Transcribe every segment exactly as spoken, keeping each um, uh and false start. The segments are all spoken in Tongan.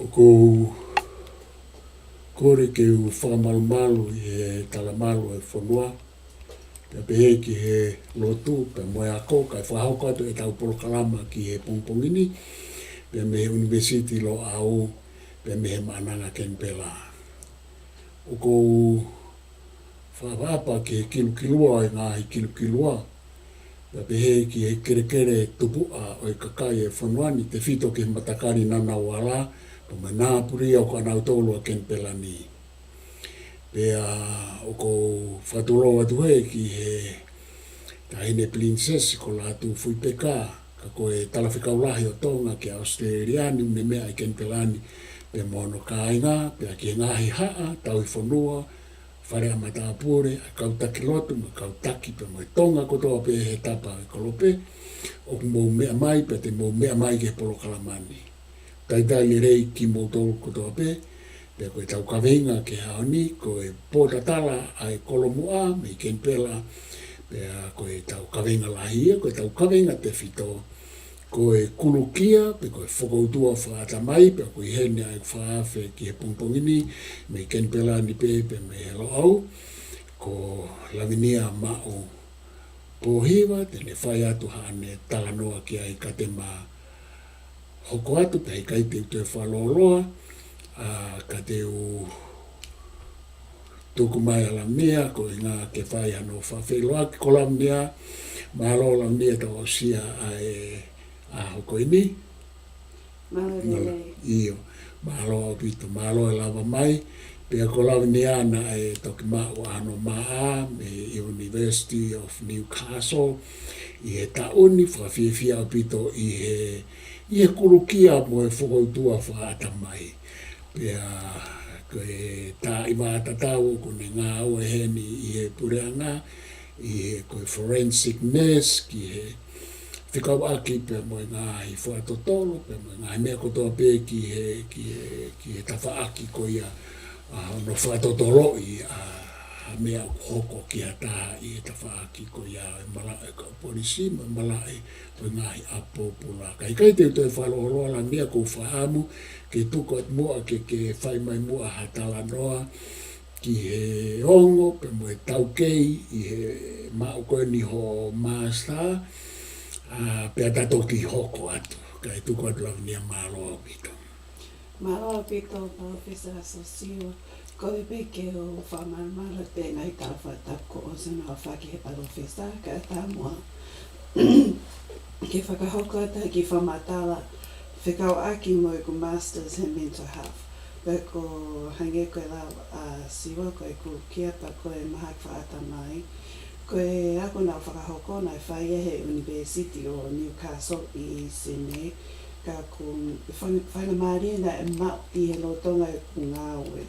ʻOku ou kole ke u fakamalumalu ʻi he talamalu ʻo e fonua, pea pehē ki he lotu, pea mo e ako, kae fakahoko atu ʻetau polokalama ki he pongipongi ni, pea mei he ʻUnivēsiti Loʻau, pea mei he Maʻananga Kenipela. ʻOku ou fakaʻapaʻapa ki he kilukilua ʻo e ngaahi kilukilua, pea pehē ki he kelekele tupuʻa ʻo e kakai ʻo e fonua ni, tefito ki he matakali Ngunnawal, pea mo e Ngambri ʻoku ʻanautolu ʻa Kenipela ni. Pea ʻoku ou fakatulou atu heni ki he Taʻahine Pilinisesi ko Lātūfuipeka, ka ko e Talafekau Lahi ʻo Tonga ki ʻAositelēlia ni, ʻoku ne meʻa ʻi Kenipela ni, pea mo hono kāinga, pea ki he ngaahi haʻa, tauhi fonua, fale ʻa matāpule, ʻa e kau taki lotu, mo e kau taki, pea mo e Tonga kotoa pē he tapa ʻo e kolope, ʻoku mou meʻa mai, pea te mou meʻa mai ki he polokalama ni. Talitali lelei kimoutolu kotoa pē, pea ko ʻetau kaveinga ki he ʻaho ni, ko e pōtatala ʻa e kolomuʻa mei Kenipela, pea ko ʻetau kaveinga lahi ia, ko ʻetau kaveinga tefito, ko e kulukia, pe ko e fokoutua fakaʻatamai, pea ʻoku ʻi heni ʻa e fakaafe ki he pongipongi ni, mei Kenipela ni pē, pea mei he Loʻau, ko Lavinia Maʻu Pōhiva, te ne fai atu haʻane talanoa ki ai ka te ma hoko atu, pea ʻikai te u toe fakalōloa, ā, ka te u tuku mai ʻa Lavinia, koeʻuhinga ke fai hano fakafeʻiloaki. Ko Lavinia, mālō Lavinia tau aʻusia ʻa e ʻaho ko eni. Mālō e lelei. ʻIo, mālō ʻaupito, mālō e lava mai. Pea ko Lavinia naʻe toki maʻu ʻa hono M A mei he University of Newcastle ʻi he taʻu ni, fakafiefia ʻaupito ʻi he, ʻi he kulukia mo e fokoutua fakaʻatamai. Pea ko e taimi tatau ʻoku ne ngāue heni ʻi he puleʻanga, ʻi he ko e forensic nurse, ki he fekauʻaki pea mo e ngaahi fakatotolo, pea mo e ngaahi meʻa kotoa pē ki he, ki he, ki he tafaʻaki ko ia, ā, hono fakatotoloʻi ʻa e meʻa ʻoku hoko ki ha taha ʻi he tafaʻaki ko ia ʻo e malaʻe kau polisi, mo e malaʻe ʻo e ngaahi ʻapi pōpula. Ka ʻikai te u toe fakalōloa Lavinia, ʻoku ou fakaʻamu ke tuku atu muʻa ke, ke fai mai muʻa ha talanoa ki he ongo, pea mo e taukei ʻi he maʻu ko eni hoʻo master, ā, pea ta toki hoko atu. Kae tuku atu Lavinia, mālō ʻaupito. Mālō ʻaupito, Palōfesa Sosio. Kole pē ke u fakamalumalu atu e ngaahi tala fakatapu kuo ʻosi hono aofaki ʻe he Palōfesa, kae ʻatā muʻa ke fakahoko atu ha kiʻi fakamatala fekauʻaki mo ʻeku masters he mental health. Pea ko e hangē ko e lau ʻa Siua, ko e kulukia pea ko e mahaki fakaʻatamai, ko e ako naʻá ku fakahoko naʻe fai ia he University ʻo Newcastle ʻi Senē, ka ʻoku fai-, faingamālie naʻe maʻu ʻi he lolotonga ʻeku ngāue.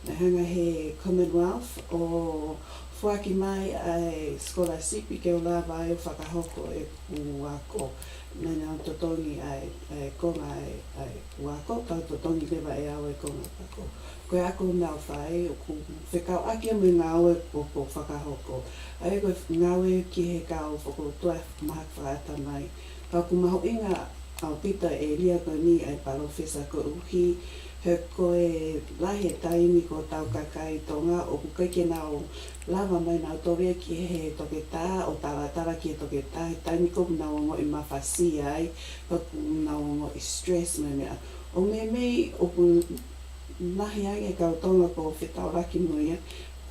Naʻe hanga ʻe he Commonwealth ʻo foaki mai ʻa e scholarship ke u lava ai ʻo fakahoko ʻeku ako. Naʻa nau totongi ʻa e, ʻa e konga ʻa e, ʻa ʻeku ako, kau totongi leva ʻe au e konga ako. Ko e ako naʻá ku fai, ʻoku fekauʻaki mo e ngāue ko ē ʻoku ou fakahoko. ʻA ia ko e ngāue ki he kau fokoutua mahaki fakaʻatamai. Ka ʻoku mahuʻinga ʻaupito e ʻēlia ko eni ʻa e Palōfesa, koeʻuhi he ko e lahi e taimi ko ʻetau kakai Tonga ʻoku ʻikai ke nau lava mai nautolu ia ki he toketā ʻo talatala ki he toketā he taimi ko ē ʻoku nau ongoʻi mafasia ai, pea ʻoku nau ongoʻi stress mo e meʻa. ʻO meimei ʻoku lahi ange e kau Tonga ʻoku ou fetaulaki mo ia,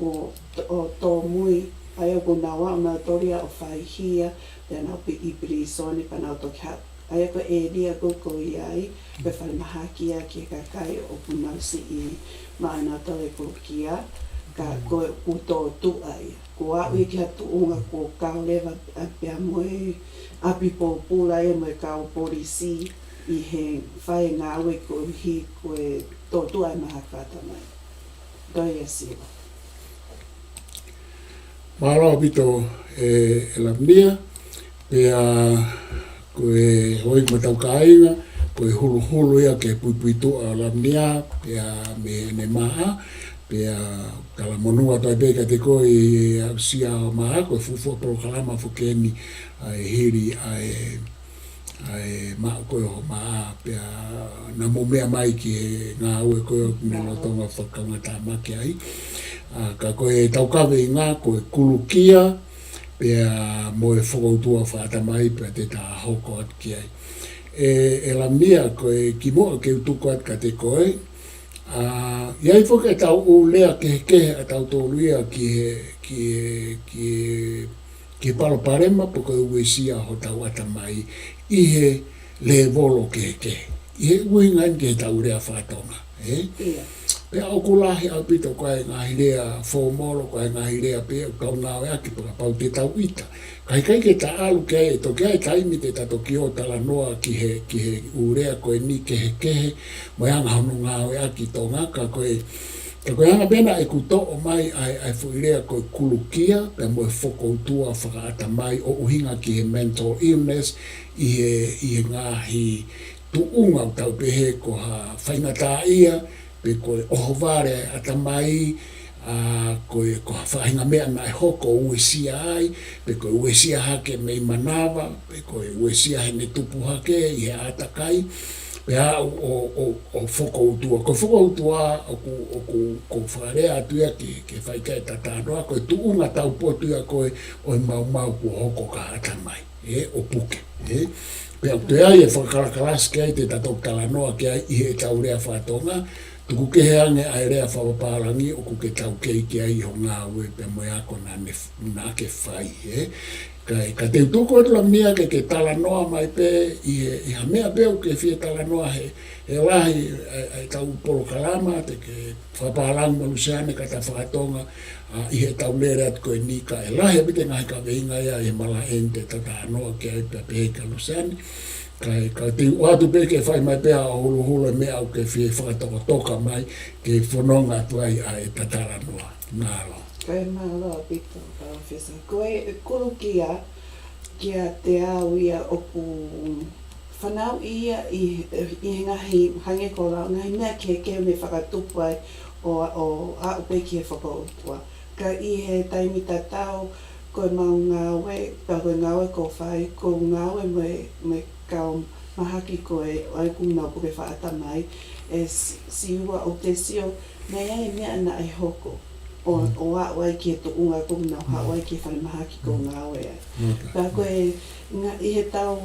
ʻoku tō-, ʻo tōmui, ʻa ia ʻoku nau aʻu nautolu ia ʻo faihia, pea nau pi-, ʻi pilīsone, pea nau toki haʻu. ʻA ia ko e ʻēlia ko ē ʻoku ou ʻi ai, ko e falemahaki ia ki he kakai ʻoku nau siʻi maʻu ʻenau tau e kulukia, ka ko e ʻoku tōtuʻa ia. Kuo aʻu ia ki ha tuʻunga kuo kau leva, ā, pea mo e ʻapi pōpula ia mo e kau polisi ʻi he fai e ngāue koeʻuhi ko e tōtuʻa e mahaki fakaʻatamai. Toe ia Siua. Mālō ʻaupito, ē, ʻe Lavinia, pea ko e hoi mo tau kāinga, ko e huluhulu ia ki he puipuituʻa ʻo Lavinia, pea mei heʻene maʻa, pea talamonū atu ai pē kiate koe ʻi he aʻusia ʻo e maʻa, ko e fuofua polokalama foki eni ʻa e hili ʻa e ʻa e maʻa ko ē ʻo e maʻa, pea naʻa mou meʻa mai ki he ngāue ko ē ʻoku ne lolotonga fakakaungātāmaki ai. ʻA, ka ko e tau kaveinga ko e kulukia, pea mo e fokoutua fakaʻatamai, pea te ta hoko atu ki ai. ʻE, ʻe Lavinia, ko e kimuʻa ke u tuku atu kiate koe, ʻa, ʻi ai foki ʻetau ʻū lea kehekehe ʻa tautolu ia ki he, ki he, ki he ki he palopalema pe ko e uesia hotau ʻatamai ʻi he lēvolo kehekehe. ʻI he ʻuhinga eni ki heʻetau lea faka-Tonga, ē? ʻIo. Pea ʻoku lahi ʻaupito ko e ngaahi lea fōmolo, ko e ngaahi lea pē ʻoku tau ngāueʻaki pea kapau te tau ʻita. Ka ʻikai ke ta ʻalu ki ai, ʻe toki ʻi ai e taimi te ta toki ō ʻo talanoa ki he, ki he ʻū lea ko eni kehekehe, mo e anga hono ngāueʻaki ʻi Tonga, ka ko e Ka ko e anga pē ena ʻeku toʻo mai ʻa e, ʻa e foʻi lea ko e kulukia, pea mo e fokoutua fakaʻatamai ʻo ʻuhinga ki he mental illness ʻi he, ʻi he ngaahi tuʻunga ʻoku tau pehē ko ha faingataʻaʻia, pe ko e ʻohovale ʻa e ʻatamai, ʻa, ko e, ko ha faʻahinga meʻa naʻe hoko ʻo uesia ai, pe ko e uesia hake mei manava, pe ko e uesia heʻene tupu hake ʻi he ʻātakai, pea ʻo, ʻo, ʻo, ʻo fokoutua. Ko e fokoutua ʻoku, ʻoku, ʻoku fakalea atu ia ke, ke fai ki ai ʻeta talanoa, ko e tuʻunga taupotu ia ko ē ʻo e maumau kuo hoko ki he ʻatamai, ē, ʻo puke, ē. Pea ʻoku toe ʻi ai e fakakalakalasi ki ai te ta toki talanoa ki ai ʻi heʻetau lea faka-Tonga, tuku kehe ange ʻa e lea fakapapālangi ʻoku ke taukei ki ai ʻi hoʻo ngāue pea mo e ako naʻa ne, naʻa ke fai, ē. Kae, ka te u tuku atu Lavinia ke ke talanoa mai pē ʻi he, ʻi ha meʻa pē ʻoku ke fie talanoa he, he lahi, ʻa e, ʻa ʻetau polokalama, te ke fakapālangi mo Luseane ka ta faka-Tonga, ʻa, ʻi heʻetau lele atu ko eni ka ʻe lahi ʻaupito e ngaahi kaveinga ia ʻi he malaʻe ni te ta talanoa ki ai pea pehē kia Luseane. Kae, ka te u ʻoatu pē ke fai mai pē ʻa hoʻo huluhulu e meʻa ʻoku ke fie fakatokatoka mai ke fononga atu ai ʻa ʻeta talanoa. Mālō. Kae mālō ʻaupito, Palōfesa. Ko e kulukia kiate au ia ʻoku fanauʻi ia ʻi, ʻi he ngaahi hangē ko e lau, ngaahi meʻa kehekehe ʻoku ne fakatupu ai ʻo, ʻo aʻu pē ki he fokoutua. Ka ʻi he taimi tatau, ko ʻemau ngāue, pea ko e ngāue ʻoku ou fai, ko e ngāue mo e, mo e kau mahaki ko ē ʻoku nau puke fakaʻatamai, ʻe Si-, Siua, ʻoku te sio, naʻe ʻi ai e meʻa naʻe hoko ʻo, ʻo aʻu ai ki he tuʻunga ʻoku nau haʻu ai ki he falemahaki ʻoku ou ngāue ai. Pea ko e, ngaahi, ʻi heʻetau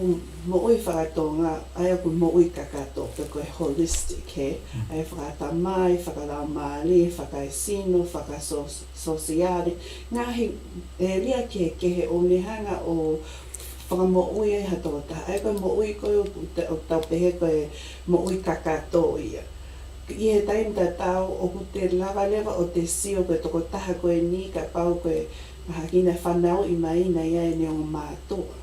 moʻui faka-Tonga, ʻa ia ko e moʻui kakato, pe ko e holistic, ē? ʻA e fakaʻatamai, fakalaumālie, fakaesino, fakasō-, sōsiale, ngaahi ʻēlia kehekehe ʻoku ne hanga ʻo fakamoʻui ai ha tokotaha. ʻA ia ko e moʻui ko ē ʻoku te-, ʻoku tau pehē ko e moʻui kakato ia. ʻI he taimi tatau, ʻoku te lava leva ʻo te sio ko e tokotaha ko eni kapau ko e mahaki naʻe fanauʻi mai naʻe ʻi ai ʻene ongo mātuʻa,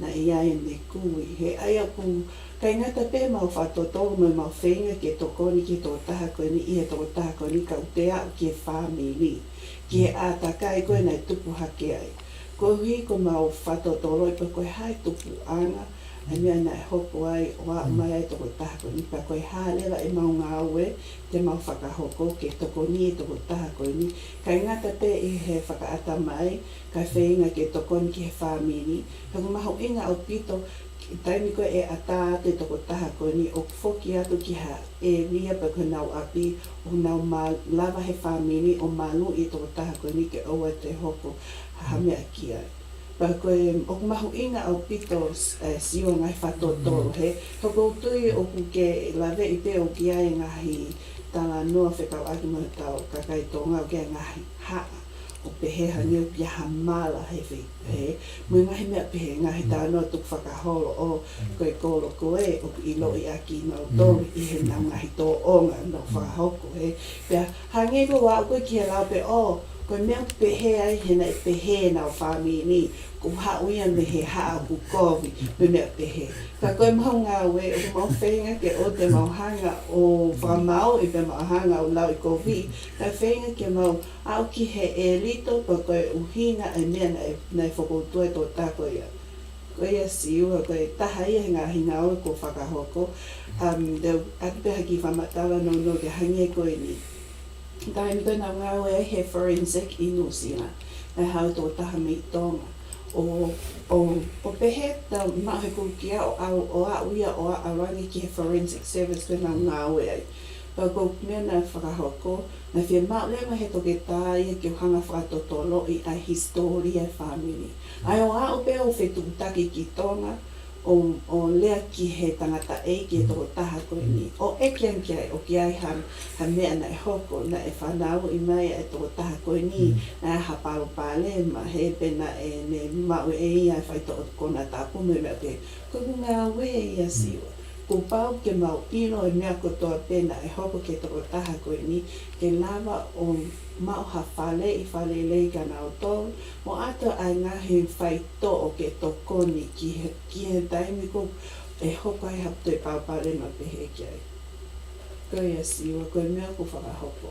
naʻe ʻi ai ʻene kui. He ʻa ia ʻoku ʻikai ngata pē ʻemau fakatotolo mo ʻemau feinga ke tokoni ki he tokotaha ko eni, ʻi he tokotaha ko eni ka ʻoku te aʻu ki he fāmili, ki he ʻātakai ko ē naʻe tupu hake ai. Koeʻuhi ko ʻemau fakatotolo ia pe ko e hā e tupuʻanga ʻa e meʻa naʻe hoko ai ʻo aʻu mai ai e tokotaha ko eni, pea ko e hā leva ʻemau ngāue te mau fakahoko ke tokoni e tokotaha ko eni. ʻIkai ngata pē ʻi he fakaʻatamai, kae feinga ke tokoni ki he fāmili. He ʻoku mahuʻinga ʻaupito, taimi ko ē ʻe ʻatā atu e tokotaha ko eni ʻoku foki atu ki ha ʻēlia pe ko honau ʻapi, ʻoku nau ma-, lava he fāmili ʻo maluʻi e tokotaha ko eni ke ʻoua te hoko ha meʻa ki ai. Pea ko e, ʻoku mahuʻinga ʻaupito, ē, Siua, ngaahi fakatotolo, he ʻoku ou tui ʻoku ke laveʻi pē ʻoku ʻi ai e ngaahi talanoa fekauʻaki mo hotau kakai Tonga ʻoku ʻi ai e ngaahi haʻa ʻoku pehē hangē ʻoku ʻi ai ha mala he fei-, he, mo e ngaahi meʻa pehē, ngaahi talanoa tukufakaholo ʻo ko e kolo ko ē ʻoku ʻiloʻi ʻaki kinautolu ʻi heʻenau ngaahi tōʻonga ʻoku nau fakahoko, he. Pea hangē ko ʻeku ʻalu ko ē ki he lau pē ʻo Ko e meʻa ʻoku pehē ai he naʻe pehē ʻenau fāmili, ʻoku haʻu ia mei he haʻa ʻoku kovi, mo e meʻa pehē. Ka ko e mau ngāue, ʻoku mau feinga ke ʻoua te mau hanga ʻo fakamaauʻi pe mau hanga ʻo lauʻikoviʻi, ka feinga ke mau aʻu ki he ʻelito, pea ko e ʻuhinga e meʻa naʻe, naʻe fokoutua e tokotaha ko ia. Ko ia Siua, ko e taha ia he ngaahi ngāue kuo fakahoko, um, te u ʻoatu pē ha kiʻi fakamatala nounou ki he hangē ko eni. Taimi ko ē naʻa ku ngāue ai he forensic ʻi New Zealand, naʻe haʻu e tokotaha mei Tonga. ʻO, ʻo, ʻo pehē ʻe ia maʻu he kulukia ʻo aʻu, ʻo aʻu ia ʻo aʻu ange ki he forensic service ko ē naʻa ku ngāue ai. Pea ko e meʻa naʻe fakahoko, naʻe fiemaʻu leva he toketā ia ke u hanga ʻo fakatotoloʻi ʻa e hisitōlia e fāmili. ʻA ia ʻo aʻu pē ʻo fetuʻutaki ki Tonga, ʻo, ʻo lea ki he tangataʻeiki e tokotaha ko eni. ʻO ʻeke ange ki ai, ʻoku ʻi ai ha, ha meʻa naʻe hoko, naʻe fanauʻi mai ʻa e tokotaha ko eni, naʻe ʻi ai ha palopalema, he pe naʻe, ne maʻu ʻe ia e faitoʻo konatapu mo e meʻa pehē. Ko ʻeku ngāue ia Siua. Kuo pau ke mau ʻilo e meʻa kotoa pē naʻe hoko ki he tokotaha ko eni, ke lava ʻo maʻu ha faleʻi fakalelei kia nautolu, mo ʻoatu ʻa e ngaahi faitoʻo ke tokoni ki he, ki he taimi ko ē ʻe hoko ai ha toe palopalema pehē ki ai. Ko ia Siua, ko e meʻa ʻoku fakahoko.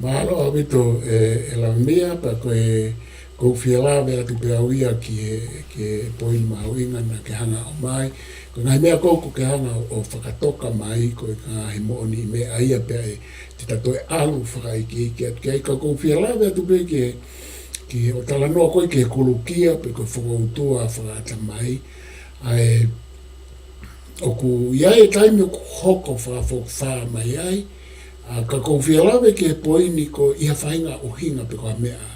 Mālō ʻaupito, ē, ʻe Laumia, pea ko e, ʻoku ou fie lave atu pē au ia ki he, ki he poini mahuʻinga naʻa ke hanga ʻo ʻomai. Ko e ngaahi meʻa ko ē ʻoku ke hanga ʻo fakatoka mai, ko e ngaahi moʻoniʻi meʻa ia pea ʻe, te ta toe ʻalu fakaikiiki atu ki ai, ka ʻoku ou fie lave atu pē ki he, ki he ʻo talanoa ko ē ki he kulukia, pe ko e fokoutua fakaʻatamai. ʻA e, ʻoku ʻi ai e taimi ʻoku hoko fakafokifā mai ai, ʻa, ka ʻoku ou fie lave ki he poini ko e hā e faʻahinga ʻuhinga pe ko e hā e meʻa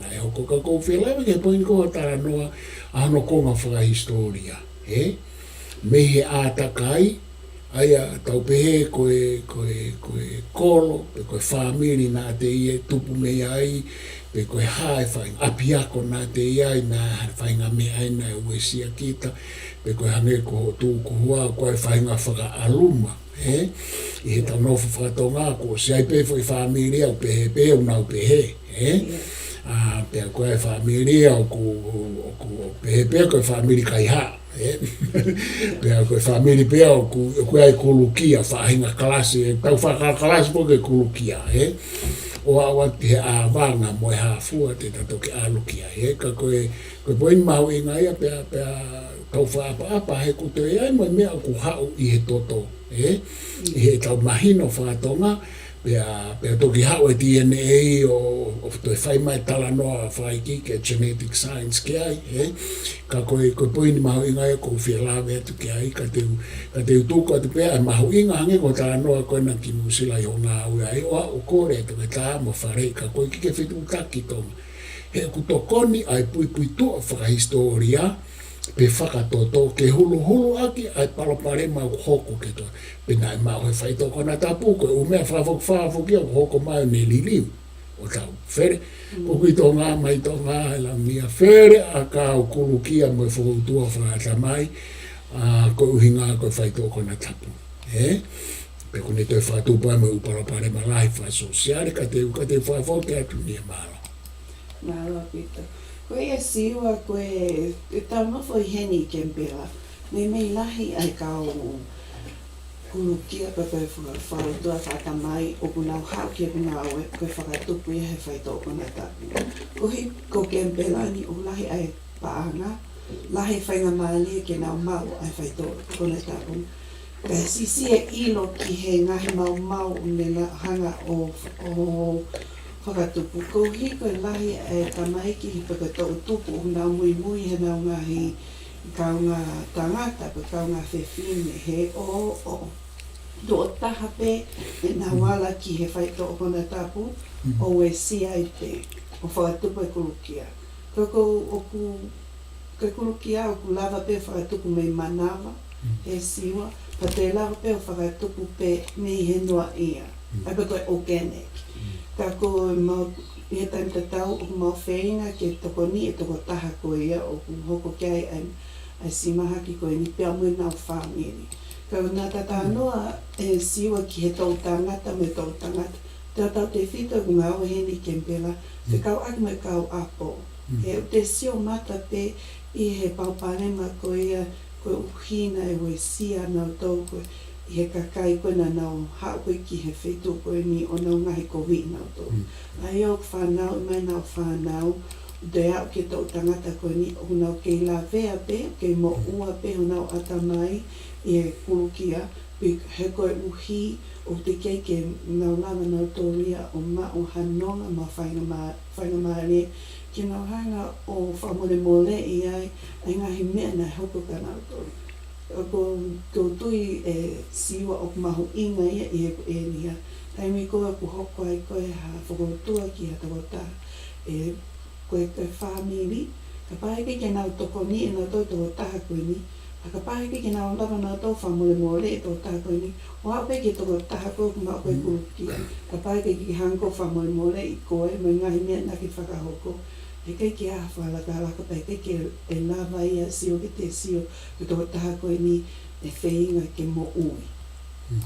naʻe hoko, ka ʻoku ou fie lave ki he poini ko ē ʻo talanoa ʻa hono konga fakahisitōlia, ē? Mei he ʻātakai, ʻa ia tau pehē ko e, ko e, ko e kolo, pe ko e fāmili naʻa te ʻi ai tupu mei ai, pe ko e hā e faʻahinga ʻapiako naʻa te ʻi ai, naʻe ʻi ai e faʻahinga meʻa ia naʻe uesia kita, pe ko e hangē ko hoʻo tukuhua, ko e faʻahinga fakaʻaluma, ē? ʻI heʻetau nofo faka-Tonga, kuo ʻosi ʻi ai pē foʻi fāmili ʻoku pehē pē ʻoku nau pehē, ē? ʻA, pea ko e fāmili ʻoku, ʻoku, ʻoku pehē pē ko e fāmili kaihaʻa, ē? Pea ko e fāmili pē ʻoku, ʻoku ʻi ai e kulukia, faʻahinga kalasi, ē, tau fakakalasi pē ki he kulukia, ē? ʻO aʻu atu ki he ʻāvanga mo e hā fua te ta toki ʻalu ki ai, ē? Ka ko e, ko e poini mahuʻinga ia pea, pea tau fakaʻapaʻapa he ʻoku toe ʻi ai mo e meʻa ʻoku haʻu ʻi he toto, ē? ʻI heʻetau mahino faka-Tonga, pea, pea toki haʻu e D N A ʻo, ʻo toe fai mai e talanoa fakaikiiki e genetic science ki ai, ē? Ka ko e, ko e poini mahuʻinga ia ʻoku ou fie lave atu ki ai, ka te u, ka te u tuku atu pē ʻa e mahuʻinga hangē ko e talanoa ko ena ki Nuʻusila ʻi hoʻo ngāue ai, ʻo aʻu ʻo kole e toketā mo faleʻi ka ko e ʻikai ke fetuʻutaki ki Tonga. He ʻoku tokoni ʻa e puipuituʻa fakahisitōlia, pe fakatoto, ke huluhulu ʻaki ʻa e palopalema ʻoku hoko ki Tonga. Pe naʻe maʻu he faitoʻo konatapu, ko e ʻū meʻa fakafokifā foki ʻoku hoko mai ʻo ne liliu ʻo tau. Fele, ʻoku ʻi Tonga, mai Tonga, ʻe Laumia, fele ʻa e kau kulukia mo e fokoutua fakaʻatamai, ʻa, ko e ʻuhinga ko e faitoʻo konatapu. Ē? Pea ʻoku ne toe fakatupu ai mo e ʻū palopalema lahi fakasōsiale, ka te u, ka te u fakafoki atu ni e mālō. Mālō ʻaupito. Ko ia Siua ko e, ʻetau nofo ʻi heni ʻi Kenipela, meimei lahi ʻa e kau kulukia pe ko e faka-, fokoutua fakaʻatamai ʻoku nau haʻu ki heʻeku ngāue ko e fakatupu ia he faitoʻo konatapu. Koeʻuhi ko Kenipela ni ʻoku lahi ʻa e paʻanga, lahi e faingamālie ke nau maʻu ʻa e faitoʻo konatapu. Pea siʻisiʻi e ʻilo ki he ngaahi maumau ʻoku ne hanga ʻo, ʻo fakatupu. Koeʻuhi ko e lahi e tamaiki pe ko e toʻutupu ʻoku nau muimui heʻenau ngaahi kaungā tangata pe kaungā fefine he ʻoku, ʻoku tuʻo taha pē ʻenau ala ki he faitoʻo konatapu ʻo uesia ai pē, ʻo fakatupu e kulukia. Ka ko ʻeku, ko e kulukia ʻoku lava pē fakatupu mei manava, ʻe Siua, pea te lava pē ʻo fakatupu pē mei he noaʻia, ʻa ia pe ko e organic. Ka ko e mau, ʻi he taimi tatau, ʻoku mau feinga ke tokoniʻi e tokotaha ko ia ʻoku hoko ki ai ʻa e, ʻa e siʻi mahaki ko eni pea mo ʻenau fāmili. Ka naʻa ta talanoa ʻe Siua ki he toʻutangata mo e toʻutangata, tautautefito ʻeku ngāue heni Kenipela, fekauʻaki mo e kau ʻapo. He ʻoku te sio mata pē ʻi he palopalema ko ia koeʻuhi naʻe uesia nautolu ko ē ʻe he kakai ko ē naʻa nau haʻu ko ē ki he feituʻu ko eni ʻo nau ngaohikoviʻi nautolu. ʻA ia ʻoku fanauʻi mai ʻenau fānau, ʻo te aʻu ki he toʻu tangata ko eni, ʻoku nau kei lavea pē, kei moʻua pē honau ʻatamai ʻi he kulukia, pea he koeʻuhi ʻoku teʻeki ai ke nau lava nautolu ia ʻo maʻu ha nonga mo e faingamā-, faingamālie ke nau hanga ʻo fakamolemoleʻi ai ʻa e ngaahi meʻa naʻe hoko kia nautolu. ʻOku ou tui ʻe Siua ʻoku mahuʻinga ia ʻi heʻeku ʻēlia. Taimi ko ē ʻoku hoko ai ko ē ha fokoutua ki ha tokotaha, ʻe ko e, ko e fāmili, kapau heʻikai ke nau tokoniʻi ʻe nautolu e tokotaha ko eni, ʻa kapau heʻikai ke nau lava nautolu fakamolemoleʻi e tokotaha ko eni, ʻo aʻu pē ki he tokotaha ko ē ʻoku maʻu ko ē e kulukia. Kapau heʻikai ke hanga ʻo fakamolemoleʻi koe mo e ngaahi meʻa naʻa ke fakahoko, heʻikai ke ʻi ai ha fakalakalaka pea heʻikai ke lava ia ʻo sio ki he, sio ki he tokotaha ko eni ʻe feinga ke moʻui.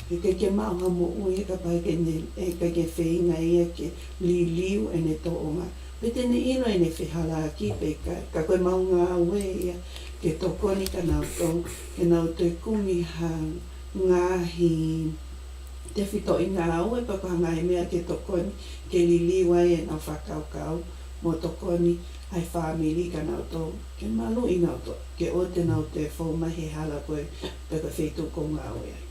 Heʻikai ke maʻu ha moʻui he kapau heʻikai ke ne, heʻikai ke feinga ia ke liliu ʻene tōʻonga. Pe te ne ʻilo ʻene fehālaaki pe ʻikai. Ka ko ʻemau ngāue ia ke tokoni kia nautolu, ke nau toe kumi ha ngaahi tefitoʻi ngāue pe ko ha ngaahi meʻa ke tokoni, ke liliu ai ʻenau fakakaukau, mo tokoni ʻa e fāmili kia nautolu, ke maluʻi nautolu, ke ʻoua te nau toe fou mai he hala ko ē pe ko e feituʻu ʻoku ou ngāue ai.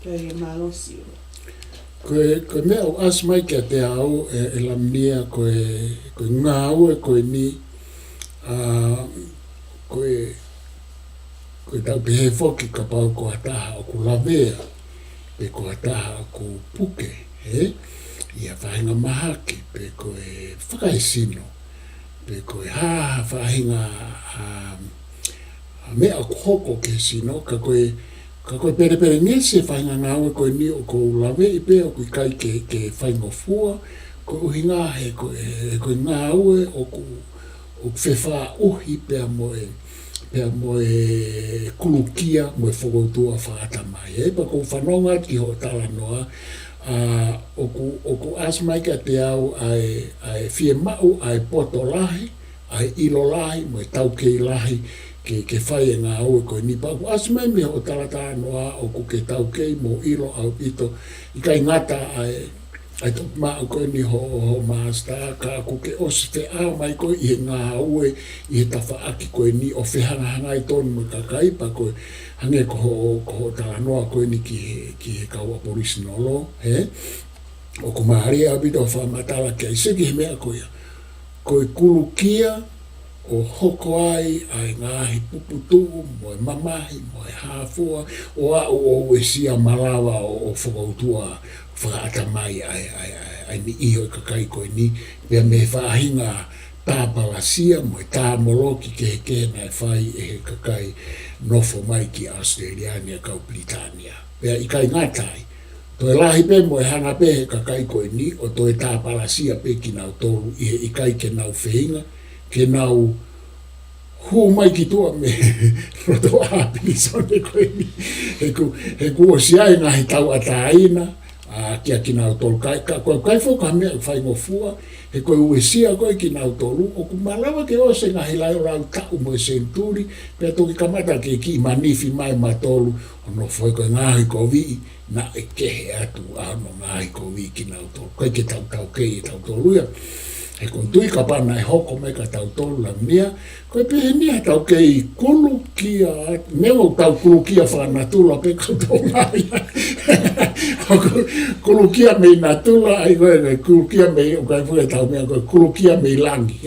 Pea ia mālō Siua. Ko e, ko e meʻa ʻoku ʻasi mai kiate au ʻe, ʻe Lamia ko e, ko e ngāue ko eni, ʻa, ko e, ko e tau pehē foki kapau ko ha taha ʻoku lavea, pe ko ha taha ʻoku puke, ē? ʻI ha faʻahinga mahaki, pe ko e fakaesino, pe ko e hā ha faʻahinga, ʻa, ʻa meʻa ʻoku hoko ki he sino, ka ko e, ka ko e pelepelengesi e faʻahinga ngāue ko eni ʻoku ou laveʻi pē ʻoku ʻikai ke, ke faingofua, ko e ʻuhinga he ko e, he ko e ngāue ʻoku, ʻoku fefaʻuhi pea mo e, pea mo e kulukia mo e fokoutua fakaʻatamai. Ē, pea ʻoku ou fanongo atu ki hoʻo talanoa, ʻa, ʻoku, ʻoku ʻasi mai kiate au ʻa e, ʻa e fiemaʻu ʻa e poto lahi, ʻa e ʻilo lahi, mo e taukei lahi, ke, ke fai e ngāue ko eni. Pea ʻoku ʻasi mai mei hoʻo talatalanoa ʻoku ke taukei mo ʻilo ʻaupito, ʻikai ngata ʻa e, ʻa e toki maʻu ko eni hoʻo, hoʻo master, ka ʻoku ke ʻosi feʻao mai koe ʻi he ngāue, ʻi he tafaʻaki ko eni ʻo fehangahangai tonu mo e kakai, pea ko e hangē ko hoʻo, ko hoʻo talanoa ko eni ki he, ki he kau Aboriginal, ē? ʻOku mālie ʻaupito hoʻo fakamatala ki ai, sio ki he meʻa ko ia. Ko e kulukia ʻoku hoko ai ʻa e ngaahi puputuʻu, mo e mamahi, mo e hā fua, ʻo aʻu ʻo uesia malava ʻo, ʻo fokoutua fakaʻatamai ʻa e, ʻa e, ʻa e, ʻa e niʻihi ʻo e kakai ko eni, pea mei he faʻahinga tāpalasia mo e tāmoloki kehekehe naʻe fai ʻe he kakai nofo mai ki ʻAositelēlia ni ʻa e kau Pilitānia. Pea ʻikai ngata ai, toe lahi pē mo e hanga pē he kakai ko eni ʻo toe tāpalasia pē kinautolu ʻi he ʻikai ke nau feinga ke nau hū mai ki tuʻa mei he loto ʻā pilīsone ko eni. He ʻoku, he ʻoku ʻosi ʻi ai e ngaahi tauʻatāina, ʻa, kia kinautolu, ka, ka, ko e ʻikai foki ha meʻa faingofua, he ko e uesia ko ē kinautolu, ʻoku malava ke ʻosi e ngaahi laulau taʻu mo e senituli, pea toki kamata ke kiʻi manifi mai mautolu, ʻo nofo ai ko e ngaohikoviʻi, naʻe kehe atu ʻa hono ngaohikoviʻi kinautolu. ʻIkai ke tau taukei ʻe tautolu ia. He ʻoku ou tui kapau naʻe hoko mai kia tautolu Lamia, ko e pehē ni ha taukei kulukia, neongo ʻoku tau kulukia fakanatula pē kau tau mai. ʻOku kulukia mei natula, ʻa ia ko e, ko e kulukia mei, ʻoku ʻikai foki ʻetau meʻa ko e kulukia mei langi.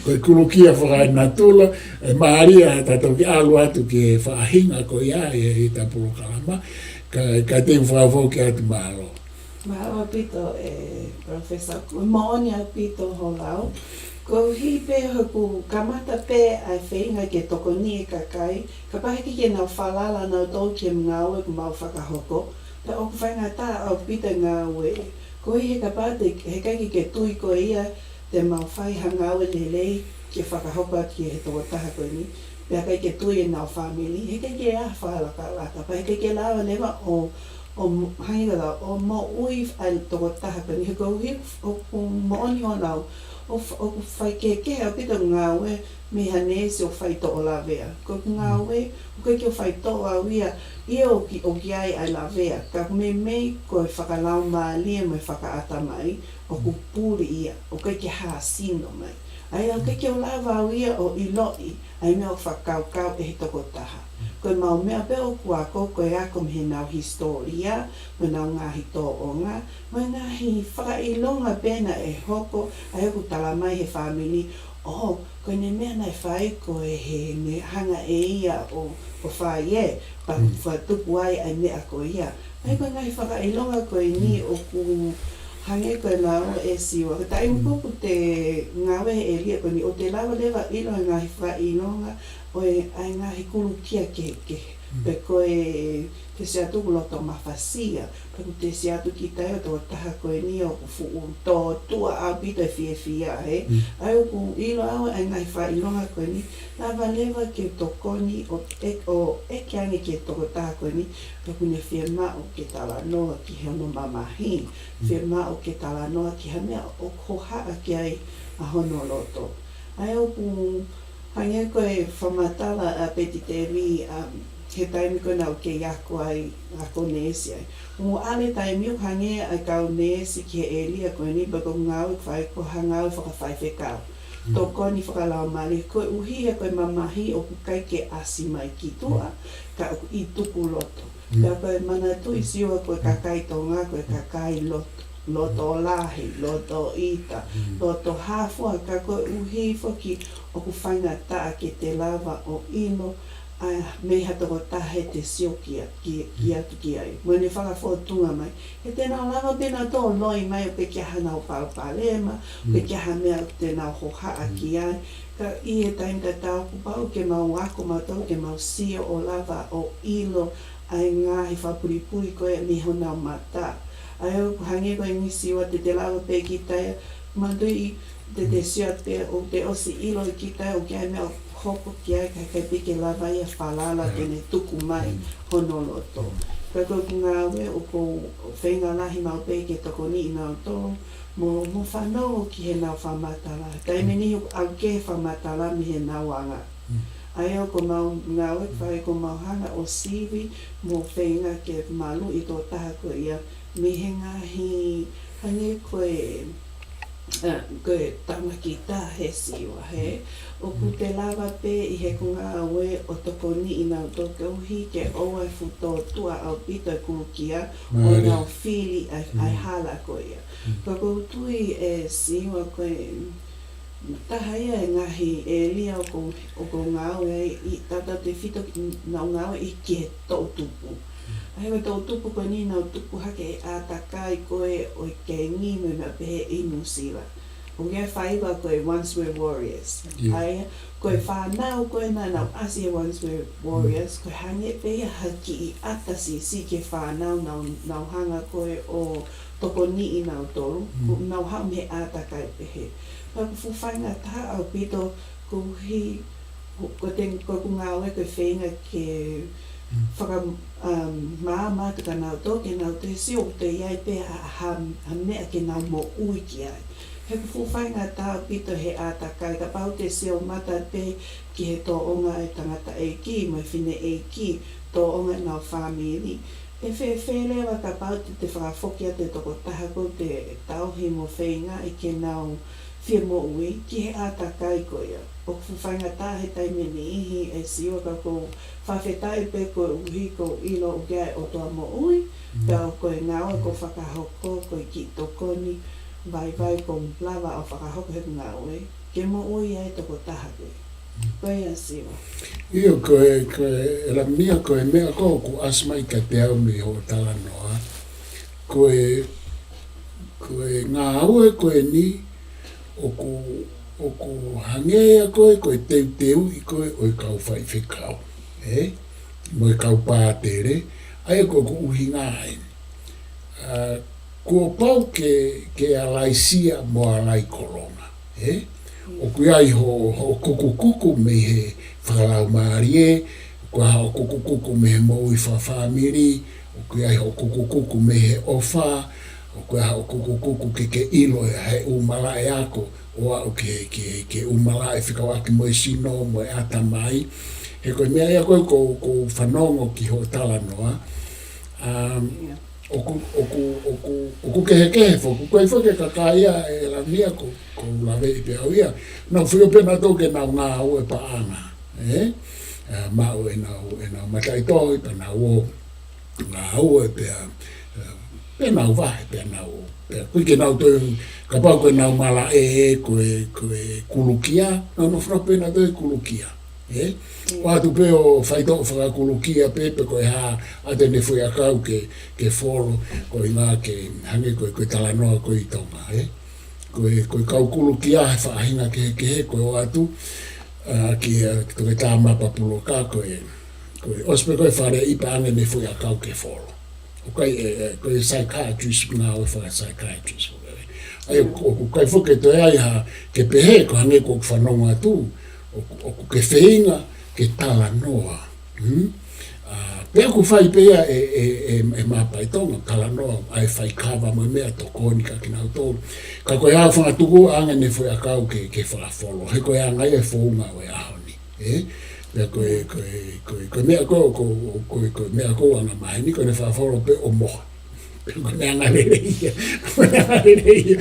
Ko e kulukia fakanatula, ʻe mālie ʻa e tau toki ʻalu atu ki he faʻahinga ko ia ʻi he, ʻi he polokalama, ka, ka te u fakafoki atu, mālō. Mālō ʻaupito, ʻe, Professor, moʻoni ʻaupito hoʻo lau. Koeʻuhi pē he ʻoku kamata pē ʻa e feinga ke tokoniʻi e kakai, kapau heʻikai ke nau falala nautolu ki he ngāue ʻoku mau fakahoko, pea ʻoku faingataʻa ʻaupito e ngāue. Koeʻuhi he kapau te, heʻikai ke ke tui koe ia te mau fai ha ngāue lelei ke fakahoko atu ki he tokotaha ko eni, pea ʻikai ke tui ʻenau fāmili, heʻikai ke ʻi ai ha fakalakalaka, pea heʻikai ke lava leva ʻo, ʻo mo-, hangē ko e lau, ʻo moʻui ʻa e tokotaha ko eni, he koeʻuhi ʻoku moʻoni hono lau, ʻo f-, ʻoku faikehekehe ʻaupito e ngāue mei ha neesi ʻoku faitoʻo lavea. Ko ʻeku ngāue, ʻoku ʻikai ke u faitoʻo au ia, ʻio ʻoku ʻi ai ʻa e lavea, ka ʻoku meimei ko e fakalaumālie mo e fakaʻatamai, ʻoku puli ia, ʻoku ʻikai ke hāsino mai. ʻA ia ʻoku ʻikai ke u lava au ia ʻo ʻiloʻi ʻa e meʻa ʻoku fakakaukau ʻe he tokotaha. Ko e mau meʻa pē ʻoku ako, ko e ako mei heʻenau hisitōlia, mo ʻenau ngaahi tōʻonga, mo e ngaahi fakaʻilonga pē naʻe hoko, ʻa ia ʻoku tala mai he fāmili, ʻo, ko ʻene meʻa naʻe fai ko e hē ne hanga ʻe ia ʻo, ʻo fai ē, pea fakatupu ai ʻa e meʻa ko ia. ʻA ia ko e ngaahi fakaʻilonga ko eni ʻoku hangē ko e lau ʻe Siua. Ko e taimi ko ē ʻoku te ngāue he ʻēlia ko eni ʻoku te lava leva ʻilo e ngaahi fakaʻilonga ʻo e, ʻa e ngaahi kulukia kehekehe. Pe ko e, te sio atu ʻoku loto mafasia, pe ʻoku te sio atu kita ia ʻo tokotaha ko eni ʻoku fuʻu tōtuʻa ʻaupito e fiefia, ē. ʻA ia ʻoku ʻilo au ʻa e ngaahi fakaʻilonga ko eni, lava leva ke tokoni ʻo ʻe-, ʻo ʻeke ange ki he tokotaha ko eni, pe ʻoku ne fiemaʻu ke talanoa ki hono mamahi, fiemaʻu ke talanoa ki ha meʻa ʻoku hohaʻa ki ai ʻa hono loto. ʻA ia ʻoku hangē ko e fakamatala ʻa Peti Tevi, um, he taimi ko ē naʻa ku kei ako ai, ako neesi ai. ʻO ʻalu e taimi ʻoku hangē ʻa e kau neesi ki he ʻēlia ko eni pea ko e ngāue ʻoku fai ko ha ngāue fakafaifekau. Tokoni fakalaumālie koeʻuhi he ko e mamahi ʻoku ʻikai ke ʻasi mai ki tuʻa, ka ʻoku ʻi tuku loto. Pea ko e manatuʻi Siua ko e kakai Tonga, ko e kakai loto, loto lahi, loto ʻita, loto hā fua, ka koeʻuhi foki ʻoku faingataʻa ke te lava ʻo ʻilo ʻa e mei ha tokotaha ʻe te sio ki a-, ki, ki atu ki ai. Mo ʻene fakafōtunga mai. He te nau lava pē nautolu ʻo loi mai ʻo pehē ki ai hanau palopalema, pe ki ai ha meʻa te nau hohaʻa ki ai. Ka ʻi he taimi tatau kuo pau ke mau ako mautolu ke mau sio ʻo lava ʻo ʻilo ʻa e ngaahi fakapulipuli ko ē mei honau mata. ʻA ia ʻoku hangē ko eni Siua te te lava pē kita ia, manatuʻi te te sio atu pē ʻo te ʻosi ʻilo ʻe kita ia ʻoku ʻi ai e meʻa ʻoku hoko ki ai ka ʻikai pē ke lava ia falala ke ne tuku mai hono loto. Ka ko ʻeku ngāue ʻoku ou feinga lahi maʻu pē ke tokoniʻi nautolu mo, mo fanongo ki heʻenau fakamatala. Taimi ʻe niʻihi ʻoku ʻaukehe fakamatala mei heʻenau anga. ʻA ia ko ʻemau ngāue ʻoku fai ko ʻemau hanga ʻo sivi mo feinga ke maluʻi e tokotaha ko ia mei he ngaahi hangē ko e, ʻa, ko e tamaiki taha ʻe Siua he ʻoku te lava pē ʻi heʻeku ngāue ʻo tokoniʻi nautolu koeʻuhi ke ʻoua ʻe fuʻu tōtuʻa ʻaupito e kulukia ʻo nau fili ʻa e, ʻa e hala ko ia. Ka ʻoku ou tui ʻe Siua ko e taha ia e ngaahi ʻēlia ʻoku, ʻoku ngāue ai ʻi tautautefito ki, nau ngāue ʻi ki he toʻutupu. ʻA ia ko e toʻutupu ko eni nau tupu hake e ʻātakai ko ē ʻo e kengi mo e meʻa pehē ʻi Nuʻu Sila. ʻOku ʻi ai e faiva ko e Once Were Warriors. ʻA ia ko e fānau ko ē naʻa nau ʻasi he Once Were Warriors, ko e hangē pē ia ha kiʻi ʻata siʻisiʻi ki he fānau nau, nau hanga ko ē ʻo tokoniʻi nautolu, ko ʻenau haʻu mei he ʻātakai pehē. Ka ʻoku fuʻu faingataʻa ʻaupito koeʻuhi, ko, ko te, ko ʻeku ngāue ko e feinga ke faka-, um, maama atu kia nautolu, ke nau toe sio ʻoku toe ʻi ai pē ha, ha, ha meʻa ke nau moʻui ki ai. He ʻoku fuʻu faingataʻa ʻaupito he ʻātakai, kapau te sio mata pē ki he tōʻonga e tangataʻeiki mo e fineʻeiki, tōʻonga ʻenau fāmili. ʻE fēfē leva kapau te te fakafoki atu e tokotaha ʻoku te tauhi mo feinga ai ke nau fie moʻui ki he ʻātakai ko ia. ʻOku fuʻu faingataʻa he taimi ʻe niʻihi ʻe Siua ka ʻoku ou fakafetaʻi pē koeʻuhi ʻoku ou ʻilo ʻoku ʻi ai e ʻOtua moʻui, pea ko e ngāue ʻoku ou fakahoko ko e kiʻi tokoni vaivai ʻoku ou lava ʻo fakahoko heʻeku ngāue ke moʻui ai e tokotaha ko ē. Ko ia Siua. ʻIo, ko e, ko e, ʻElamia, ko e meʻa ko ē ʻoku ʻasi mai kiate au mei hoʻo talanoa, ko e, ko e ngāue ko eni ʻoku, ʻoku hangē ia ko ē, ko e teuteuʻi ko ē ʻo e kau faifekau, ē? Mo e kau pātele, ʻa ia ko ʻeku ʻuhinga eni. ʻA, kuo pau ke, ke ʻalaisia mo ʻalaikolonga, ē? ʻOku ʻi ai ho, hoʻo kukukuku mei he fakalaumālie, ko e hā hoʻo kukukuku mei he moʻui fakafāmili, ʻOku ʻi ai hoʻo kukukuku mei he ʻofa, ʻoku ʻi ai hoʻo kukukuku ke ke ʻilo ʻe he ʻū malaʻe ako, ʻo aʻu ki he, ki he, ki he ʻū malaʻe fekauʻaki mo e sino, mo e ʻatamai. He ko e meʻa ia ko ē ʻoku ou, ʻoku ou fanongo ki hoʻo talanoa. Um, ʻoku, ʻoku, ʻoku, ʻoku kehekehe foki, ʻoku ʻi ai foki e kakai ia ʻe Lania ʻoku, ʻoku ou laveʻi pē au ia. Nau fio pē nautolu ke nau ngāue paʻanga, ē? Ā, maʻu ʻenau, ʻenau mataʻitohi pea nau ō ngāue pea, ā, pea nau vahe, pea nau, pea ʻoku ʻikai ke nau toe, kapau ko ʻenau malaʻe, ko e, ko e kulukia, nau nofo pē nautolu ʻi he kulukia, ē? ʻIo. ʻOatu pē ʻo faitoʻo fakakulukia pē, pe ko e hā, ʻa ʻene foʻi ʻakau ke, ke folo, ko e ʻuhinga ke hangē ko e, ko e talanoa ko ē ʻi Tonga, ē? Ko e, ko e kau kulukia he faʻahinga kehekehe, ko e ʻoatu, ā, ki, ā, ki he toketā mapa puloka, ko e, ko e ʻosi pē ko ē faleʻi pea hanga ʻe he foʻi ʻakau ke folo. ʻOku ʻi ai, ē, ē, ko e psychiatrist, ngāue faka-psychiatrist. ʻA ia, ʻoku, ʻoku ʻikai foki ke toe ʻi ai ha, ke pehē, ko e hangē ko ʻeku fanongo atu, ʻoku, ʻoku ke feinga ke talanoa. Hmm? Ā, pea ʻoku fai pē ia ʻe, ʻe, ʻe, ʻe Mapa ʻi Tonga, talanoa, ʻai faikava mo e meʻa, tokoni kia kinautolu. Ka ko e ʻaofangatuku ange ʻene foʻi ʻakau ke, ke fakafolo. He ko e anga ia e founga ʻo e ʻaho ni. Ē? Pea ko e, ko e, ko e, ko e meʻa ko, ko, ko, ko e meʻa ko ʻene ʻatamai ko ʻene fakafolo pē ʻo mohe. Pea ko e meʻa lelei ia. Ko e meʻa lelei ia.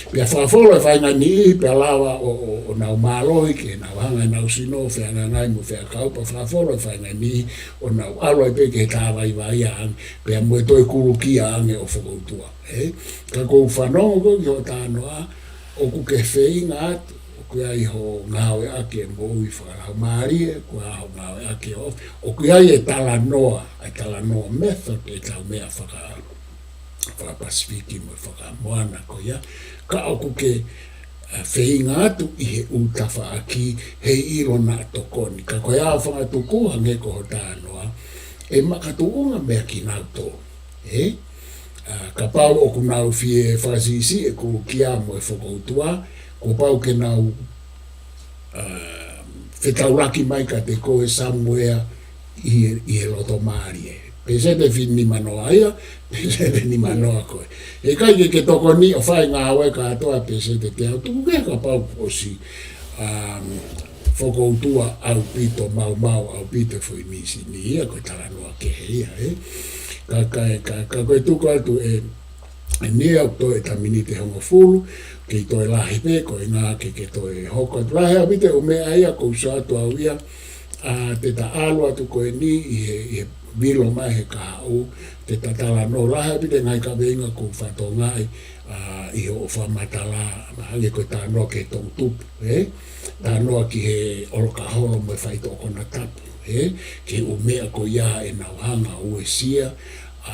Pea fakafolo e faʻahinga niʻihi, pea lava ʻo, ʻo, ʻo nau mālohi ke nau hanga ʻenau sino fehangahangai mo e faiako, pea fakafolo e faʻahinga niʻihi ʻo nau ʻalu ai pē ki he tā vaivai ange, pea mo e toe kulukia ange ʻo fokoutua. Ē? Ka ʻoku ou fanongo ko ē ki hoʻo talanoa, ʻoku ke feinga atu, ʻoku ʻi ai hoʻo ngāueʻaki e moʻui fakalaumālie, ʻoku ʻi ai hoʻo ngāueʻaki ʻo, ʻoku ʻi ai e talanoa, e talanoa method ʻetau meʻa faka-, faka-Pasifiki mo e faka-Moana ko ia, ka ʻoku ke, ā, feinga atu ʻi he ʻū tafaʻaki heiʻilo naʻa tokoni. Ka ko e ʻaofangatuku hangē ko hoʻo talanoa, ʻe makatuʻunga meia kinautolu. Ē? Ā, kapau ʻoku nau fie fakasiʻisiʻi e kulukia mo e fokoutua, kuo pau ke nau, ā, fetaulaki mai kiate koe Samuela ʻi he, ʻi he loto mālie. Pēseti ʻe fiha nimanoa ia, pēseti ʻe nimanoa koe. ʻE ʻikai ke ke tokoni ʻo fai ngāue kātoa pēseti ʻe teau, tuku kehe kapau kuo ʻosi, ā, fokoutua ʻaupito, maumau ʻaupito e foʻi mīsini ia, ko e talanoa kehe ia, ē. Ka, ka, ka, ka ko e tuku atu ē, ē Nia, ʻoku toe ʻeta miniti ʻe hongofulu, kei toe lahi pē, ko e ʻuhinga ke, ke toe hoko atu lahi ʻaupito e ʻū meʻa ia, ʻoku ou sio atu au ia, ā, te ta ʻalu atu ko eni ʻi he, ʻi he vilo mai he kahaʻu, te ta talanoa lahi ʻaupito e ngaahi kaveinga ʻoku ou fakatokangaʻi, ā, ʻi hoʻo fakamatala, hangē ko e talanoa ki he toʻutupu, ē? Talanoa ki he ʻolokaholo mo e faitoʻo konatapu, ē? Ki he ʻū meʻa ko ia ʻenau hanga ʻo uesia, ā,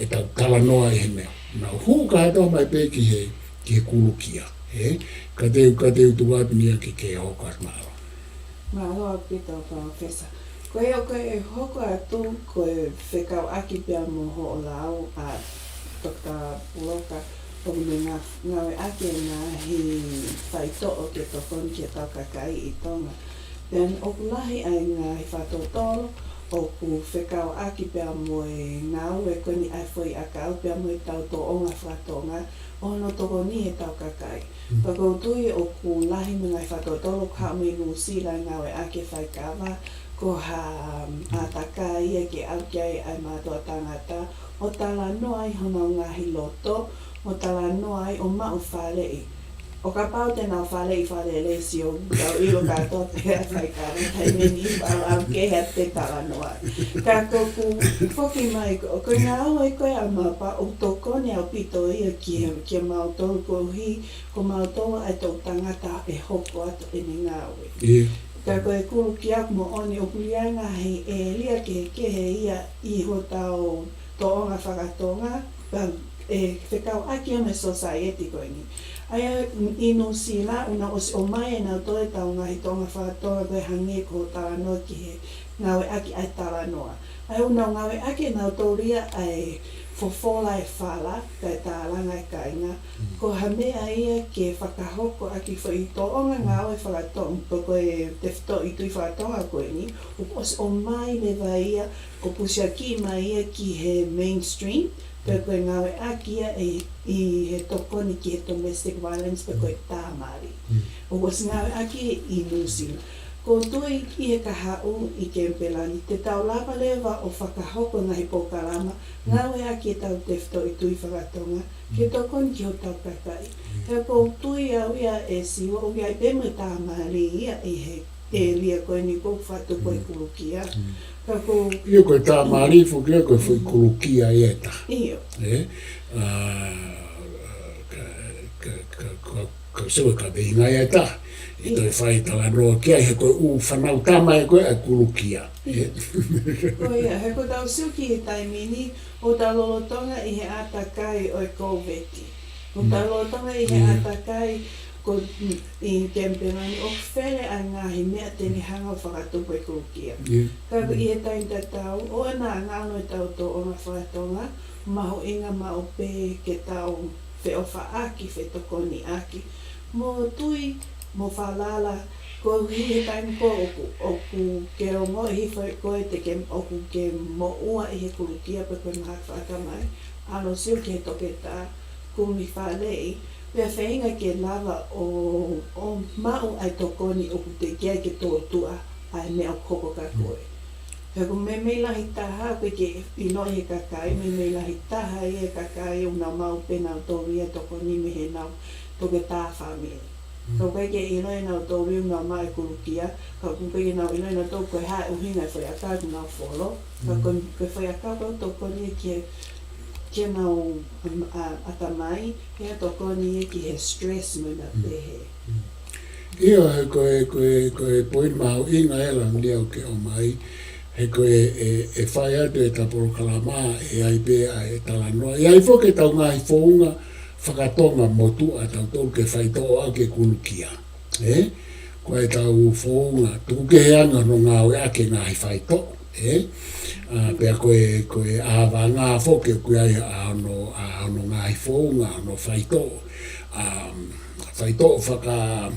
ʻetau talanoa ʻi he meʻa. Nau hū kātoa mai pē ki he, ki he kulukia, ē? Ka te u, ka te u tuku atu Nia ke ke hoko atu, mālō. Mālō ʻaupito, Palōfesa. Ko ia, ko e hoko atu, ko e fekauʻaki pea mo hoʻo lau, ā, Toketā Puloka, ʻoku ne nga-, ngāueʻaki e ngaahi faitoʻo ke tokoni ki heʻetau kakai ʻi Tonga. Pea ʻoku lahi ʻa e ngaahi fakatotolo ʻoku fekauʻaki pea mo e ngāue ko eni ʻa e foʻi ʻakau pea mo ʻetau tōʻonga faka-Tonga ʻo hono tokoni heʻetau kakai. Mm. Pea ʻoku ou tui ʻoku lahi mo e ngaahi fakatotolo ʻoku haʻu mei Nuʻusila ʻo ngāueʻaki e faikava, ko ha, um, ʻātakai ia ke ʻalu ki ai ʻa e mātuʻa tangata, ʻo talanoa ai honau ngaahi loto, ʻo talanoa ai ʻo maʻu faleʻi. ʻO kapau te nau faleʻi fale lesi ʻo tau ʻilo kātoa pē ʻa e faikava, taimi ni pau au ke hea te talanoa. Ka ʻoku ou foki mai, ko, ko e ngāue ko ē ʻa Mapa ʻoku tokoni ʻaupito ia ki he, ki he mautolu koeʻuhi, ko mautolu ʻa e toʻu tangata ʻe hoko atu ʻene ngāue. ʻIo. Ka ko e kulukia ʻoku moʻoni ʻoku ʻi ai e ngaahi ʻēlia kehekehe ia ʻi hotau tōʻonga faka-Tonga, pea ʻe fekauʻaki ia mo e sōsaieti ko eni. ʻA ia ʻi Nuʻusila, ʻoku nau ʻosi ʻomai ʻe nautolu ʻetau ngaahi tōʻonga faka-Tonga ko e hangē ko hoʻo talanoa ki he ngāueʻaki ʻa e talanoa. ʻA ia ʻoku nau ngāueʻaki ʻe nautolu ia ʻa e fofola e fala, kae tālanga e kāinga. Ko ha meʻa ia ke fakahoko ʻaki foʻi tōʻonga ngāue fakatonga, pe ko e tefitoʻi tui fakatonga ko eni, ʻoku ʻosi ʻomai leva ia, ʻo pusiaki mai ia ki he mainstream, pe ko e ngāueʻaki ia ʻe, ʻi he tokoni ki he domestic violence pe ko e tāmali. ʻOku ʻosi ngāueʻaki ʻi Nuʻusila. ʻOku ou tui ʻi he kahaʻu ʻi Kemipela ni, te tau lava leva ʻo fakahoko ngaahi polokalama, ngāueʻaki ʻetau tefitoʻi tui fakatonga, ke tokoni ki hotau kakai. He ʻoku ou tui au ia ʻe Siua ʻoku ʻi ai pē mo e tāmali ia ʻi he ʻēlia ko eni ʻoku fakatupu ai e kulukia. Ka ko ʻIo, ko e tāmali foki ia ko e foʻi kulukia ia ʻe taha. ʻIo. Ē? ʻA, ka, ka, ka, ka, ka sio ka veinga ia ʻe taha. ʻE toe fai talanoa ki ai he ko e ʻū fānau tama ē ko ē ʻa e kulukia. Ē? Ko ia, he ko ʻetau sio ki he taimi ni, ʻoku tau lolotonga ʻi he ʻātakai ʻo e Kōviti. ʻOku tau lolotonga ʻi he ʻātakai ko, ʻi Kemipela ni ʻoku fele ʻa e ngaahi meʻa te ne hanga ʻo fakatupu e kulukia. Ka ko ʻi he taimi tatau, ʻoua naʻa ngalo ʻetau tōʻonga fakatonga, mahuʻinga maʻu pē ke tau feʻofaʻaki, fetokoniʻaki. Mo tui, mo falala, koeʻuhi he taimi ko ē ʻoku, ʻoku ke ongoʻi hifo ʻe koe te ke, ʻoku ke moʻua ʻi he kulukia pe ko e mahaki fakatamai, ʻalu ʻo sio ki he toketā, kumi faleʻi, pea feinga ke lava ʻo, ʻo maʻu ʻa e tokoni ʻoku teʻeki ai ke tōtuʻa ʻa e meʻa ʻoku hoko kia koe. He ko e meimei lahi taha, ʻoku ʻikai ke ʻiloʻi he kakai, meimei lahi taha ia e kakai ʻoku nau maʻu pē ʻe nautolu ia e tokoni mei heʻenau toketā fāmili. Ka ʻoku ʻikai ke ʻiloʻi ʻe nautolu ia ʻoku nau maʻu e kulukia, ka ʻoku ʻikai ke nau ʻiloʻi ʻe nautolu ko e hā e ʻuhinga e foʻi ʻakau ʻoku nau folo, ka ko e, ko e foʻi ʻakau ko ē ʻoku tokoni ki he, ki heʻenau, um, ʻa, ʻatamai, pea tokoni ia ki he stress mo e meʻa pehē. ʻIo, he ko e, ko e, ko e poini mahuʻinga ē Langi ʻoku ke ʻomai, he ko e, ʻe, ʻe fai atu ʻeta polokalama, ʻe ʻi ai pē ʻa e talanoa. ʻE ʻi ai foki ʻetau ngaahi founga fakatonga motuʻa ʻatautolu ke faitoʻo ʻaki e kulukia. Ē? Ko ʻetau founga, tuku kehe ange hono ngāueʻaki e ngaahi faitoʻo. Ē? ʻA, pea ko e, ko e ʻāvanga foki ʻoku ʻi ai ʻa hono, ʻa hono ngaahi founga, hono faitoʻo. ʻA, faitoʻo faka,